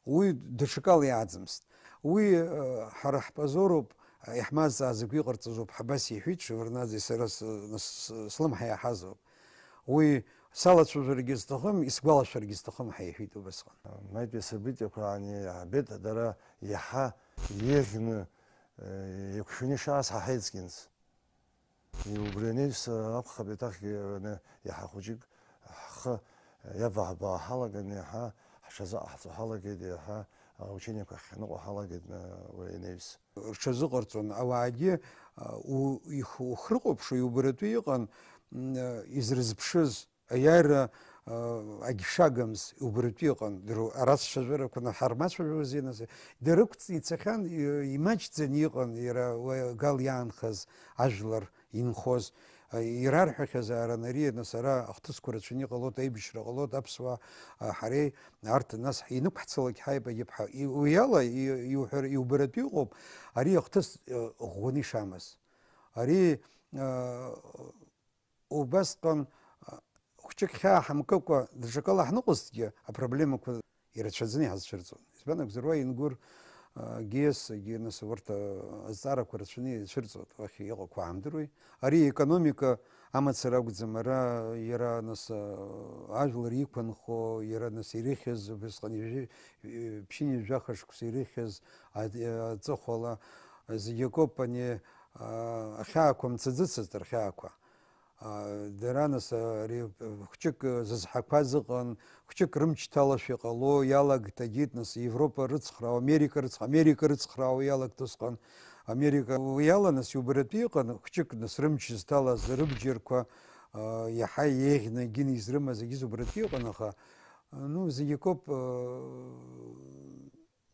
Уи даҽакала иааӡамызт. Уи, э, ҳара ҳпозоруп, иаҳмазҵааз агәы иҟарҵаз ауп, ҳабас иҳәеит Шеварднаӡе, сара с-, с-, слымҳа иаҳазоуп. Уи салацәажәаргьы сҭахым, исгәалашәаргьы сҭахым ҳәа иҳәеит убасҟан. Маитәи асабитиақәа ани-, аабеит, дара иаҳа еиӷьны, э, еиқәшәаны ишааз ҳаҳаиҵкьынц. Убри анаҩс акәхап, еиҭахгьы аны иаҳа хәыҷык ҳхы иаваҳбаа ҳалаган, иаҳа ҳҽазыҟаҳҵо ҳалагеит, иаҳа аучениақәа ҳхьаныҟәо ҳалагеит, уи анаҩс. Рҽазыҟарҵон, ауаагьы, а, у-, их-, ухрыҟаԥшуа иубаратәы иҟан, м, а, изрызԥшыз, аиааира, а, агьшагамз иубаратәы иҟан. Дара арацәажәарақәа наҳармацәажәозеи, нас, дара ықәҵны ицахьан, и-, имаҷӡаны иҟан, иара уи агал иаанхаз ажәлар инхоз, а, ирарҳәахьазаарын ари, нас, ара ахҭысқәа рацәаны иҟалоит, аибашьра ҟалоит, аԥсуаа, а, ҳареи арҭ, нас, инықәҳцалак ҳаибагьы ԥҳа. И-, уи ала, и-, иуҳәар-, иубаратәы иҟоуп, ари ахҭыс, а, ӷәӷәаны ишамаз. Ари, а, убасҟан, а, хәҷык хьаа ҳамкыкәа даҽакала ҳныҟәозҭгьы, апроблемақәа ирацәаӡаны иҳазцәырҵуан. Избан акәзар, уа Ингәыр, а, Гиас, егьи, нас, урҭ, а, азҵаарақәа рацәаны ицәырҵуан, уахь иҟақәа аамдыруеи. Ари аекономика амацара акәӡам, ара иара, нас, а, ажәлар иқәынхо, иара, нас, ирыхьыз, убасҟан ижәи-, ԥшьынҩажәаха шықәса ирыхьыз, а, аҵыхәала, зегь акоуп, ани, а, ахьаақәа мцаӡыцызт, рхьаақәа. А, дара, нас, ари, хәҷык зызҳақәаз ыҟан, хәҷык рымч ҭалашәа иҟало иалагт, агьит, нас, Европа рыцхраауа, Америка рыцх-, Америка рыцхраауа иалагт усҟан. Америка уи ала, нас, иубаратәы иҟан, хәҷык, нас, рымч зҭалаз, рыбџьарқәа, а, иаҳа еиӷьны, егьин изрымаз, егьыс убаратәы иҟан, аха, ну, зегь акоуп, а,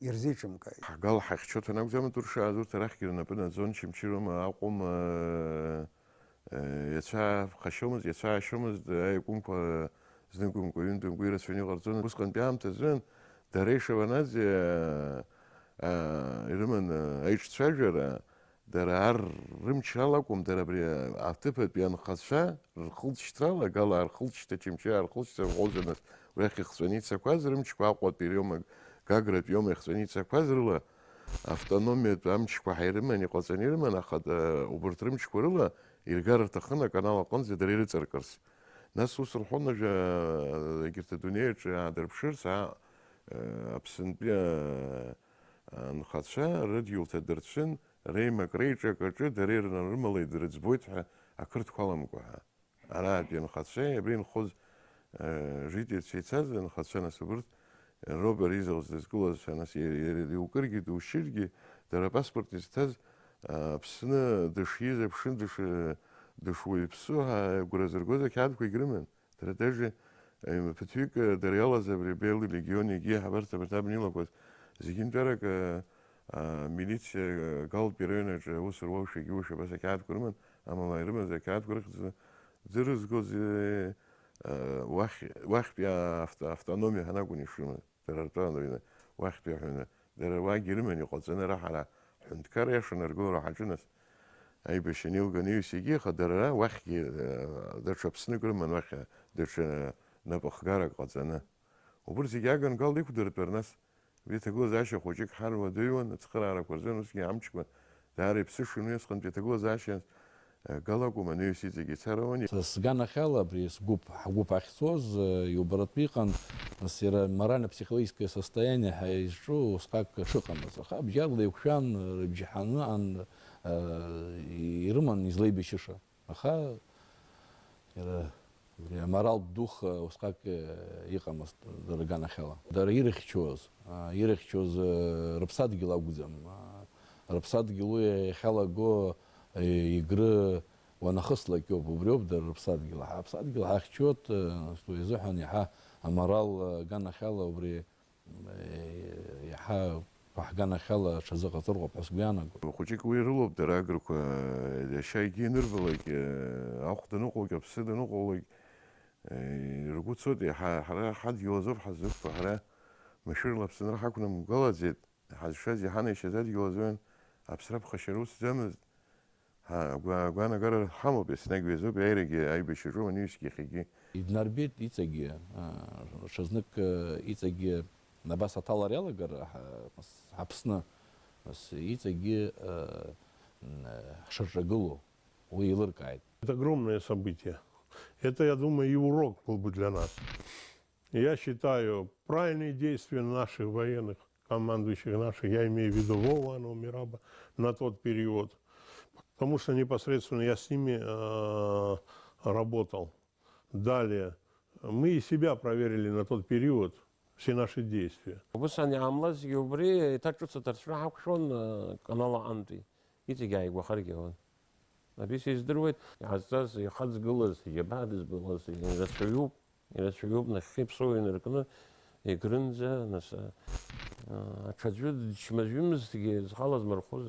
ирзеиҿымкааит. Ҳгал ҳахьчоҭан акәӡам атуршааз, урҭ арахьгьы рнапы наӡон, Чымчырома, Аҟәа, э, э, иацәааԥхашьомызт, иацәаашьомызт, аиакәымқәа зныкымкәа, ҩынтәымкәа ирацәаны иҟарҵон. Усҟантәи аамҭазын дара ишаванаӡе, э, э, ирыман, э, аиҿцәажәара, дара ар рымч ала акәым, дара абри аҭыԥатәи анхацәа рхылҵшьҭрала, Гала архылҵшьҭа, Чымчы архылҵшьҭа рҟәозар, нас, уахь ихҵәаны ицақәаз рымчқәа Аҟәатәи Риома Гагратә иоума ихҵәаны ицақәаз рыла автономиатә амчқәа ҳаирыман, иҟаҵаны ирыман, аха, э, убарҭ рымчқәа рыла иргар рҭахын аканал аҟынӡа дара ирыҵаркырц. Нас ус рҳәон, ажәа, э, егьырҭ адунеи аҿы аадырԥшырц, а, э, Аԥсынтәи, э, анхацәа рыдгьыл ҭадырцәын, реимак реиҿак аҿы дара ирнарымалеит, дрыӡбоит ҳәа, ақырҭқәа аламкәа ҳәа. Араатәи анхацәеи абри инхоз, э, жительцәа ицаз анхацәа, нас, убырҭ роуп ари изалҵ дызкылаз ҳәа, нас, иара, иара диукыргьы, душьыргьы, дара апаспорт изҭаз, а, Аԥсны дышиз, аԥшын дыш-, дышуаҩԥсу ҳәа агәра зыргоз ақьаадқәагь рыман. Дара даже, э, ԥыҭҩык, э, дара иалаз абри Белый легион, егьи ҳабарҭ абарҭ абна илақәаз зегьынтәарак, э, а, милициа, э, Галтәи араион аҿы аус руашәа, егьи уашәа абас ақьаадқәа рыман, амала ирымаз ақьаадқәа рыхьӡ Дзырызгоз, э, э, уахь, уахьтәи авто-, автономиа ҳәа акәын ишрымаз, дара ртәы ала, уахьтәи аҳәаны, дара уаагьы ирыман иҟаҵаны, ара ҳара ҳҳәынҭқар иаша наргылара ҳаҿын, нас, аибашьра анеилга анаҩс егьи, аха дара ара уахьгьы, э, даҽа Аԥснык рыман, уахь даҽа напыхгарак ҟаҵаны. Убырҭ зегьы аган Гал иқәдыртәар, нас, Уи аҭагылазаашьа хәыҷык ҳаруадаҩуан ацхыраарақәа рзын, усгьы амчқәа даара иԥсышан, уи асҟантәи аҭагылазаашьа, э, Гал акәым, анаҩс иҵегь ицарауан. Са сганахьала абри сгәыԥ, ҳгәыԥ ахьцоз, э, иубаратәы иҟан, нас иара морально-психологическое состояние ҳәа изҿу усҟак шыҟамыз. Аха бџьарла еиқәшәан, рыбжьаҳаны ан, э, ирыман излеибашьыша. Аха иара абри аморалтә дух, э, усҟак, э, иҟамызт дара аганахьала. Дара ирыхьчоз, а, ирыхьчоз, э, рыԥсадгьыл акәӡам. А, рыԥсадгьыл уи иахьалаго, э, Егры уанахыслак иоуп, убриоуп дара рыԥсадгьыл. Ҳаԥсадгьыл ҳахьчоит, э, уи азыҳәан иаҳа аморал, э, аганахьала убри Иаҳа ҳганахьала аҽазыҟаҵароуп ҳәа сгәы иаанагоит. Хәыҷык уи рылоуп дара агырқәа, иашьа егьи ианырбалак, ахә даныҟоугь, аԥсы даныҟоулак, ргәы цоит, иаҳа ҳара ҳадгьыл азоуп ҳазықәԥо, ҳара машәырла Аԥсынра ҳақәнамгалаӡеит, ҳазшаз иҳанаишьаз адгьыл азоуин, аԥсра ԥхашьара усӡамызт. Ҳа, агәа-, агәаанагара ҳамоуп, еснагь уи азоуп, аирагьы аибашьраҿы уанаҩсгьы иахьагьы. Иднарбеит иҵегьы, а, ҽазнык, а, иҵегьы Абас аҭалара иалагар, ҳа-, Ҳаԥсны, нас, иҵегьы, э, м, э, ҳшырҿагыло, уи еилыркааит. Это огромное событие. Это, я думаю, и урок был бы для нас. Я считаю, правильные действия наших военных, командующих наших, я имею в виду Вована Умираба, на тот период, потому что непосредственно я с ними, э, работал. Далее, мы и себя проверили на тот период, все наши действия. Ус аниаамлазгьы убри еиҭа ҿыц аҭарцәра ҳақәшәон, э, Канал аҟынтәи. Иҵегь ааигәахаргьы ауан. Абри сиздыруеит, иҟазҵаз, ихаҵгылаз, иџьабаа дызбалаз, ирацәаҩуп, ирацәаҩуп, нахьхьи иԥсоу инаркны егрынӡа, нас, а, аҽаӡәы дычмазаҩымызҭгьы зхала змырхәоз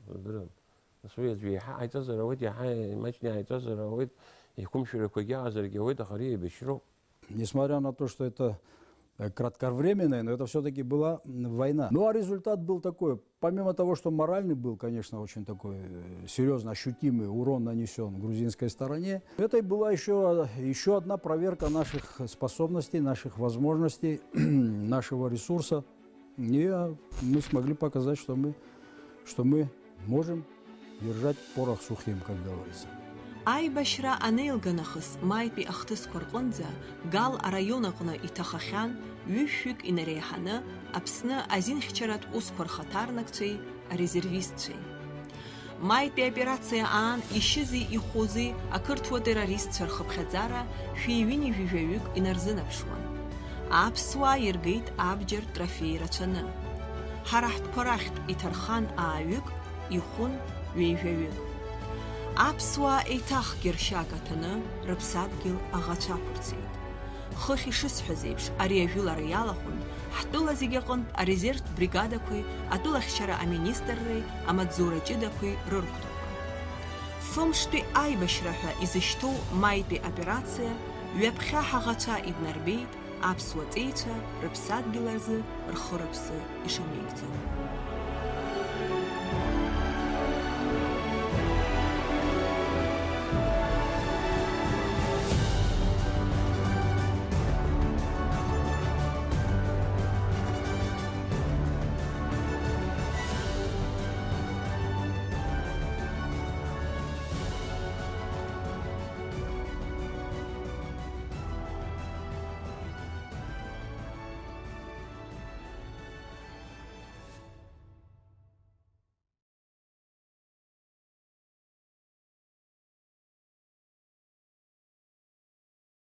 здырам. Нас уи аӡәы иаҳа ҟаиҵазар ауеит, иаҳа имаҷны иҟаиҵазар ауеит, иқәымшәарақәагьы аҟазаргьы ауеит, аха ари еибашьроуп. Несмотря на то, что это, э, кратковременное, но это всё-таки была, м, война. Ну, а результат был такой. Помимо того, что моральный был, конечно, очень такой, э, серьёзно ощутимый урон нанесён грузинской стороне, это и была ещё, ещё одна проверка наших способностей, наших возможностей, нашего ресурса. И, а, мы смогли показать, что мы, что мы можем держать порох сухим, как говорится. Аибашьра анеилга нахыс, маитәи ахҭысқәа рҟынӡа Гал араион аҟны иҭахахьан ҩышәҩык инареиҳаны Аԥсны азинхьчаратә усқәа рхаҭарнакцәеи арезервистцәеи. Маитәи аоперациа аан ишьызи ихәози ақырҭуа террористцәа рхыԥхьаӡара шәи ҩынҩажәи жәаҩык инарзынаԥшуан. Аԥсуаа иргеит абџьар трофеи рацәаны. Ҳара ҳтәқәа рахьтә иҭархан ааҩык, ихәын ҩеижәаҩык. Аԥсуаа еиҭахгьы ршьа каҭәаны рыԥсадгьыл аӷацәа ақәырҵеит. Хыхь ишысҳәаз еиԥш, ари ажәылара иалахәын ҳтәыла зегьы аҟынтә арезервтә бригадақәеи атәылахьчара аминистрреи амаҵзура ҷыдақәеи рырхәҭақәа. Фымштәи аибашьра ҳәа изышьҭоу маитәи аоперациа ҩаԥхьа ҳаӷацәа иднарбеит аԥсуа ҵеицәа рыԥсадгьыл азы рхы-рыԥсы ишамеигӡо.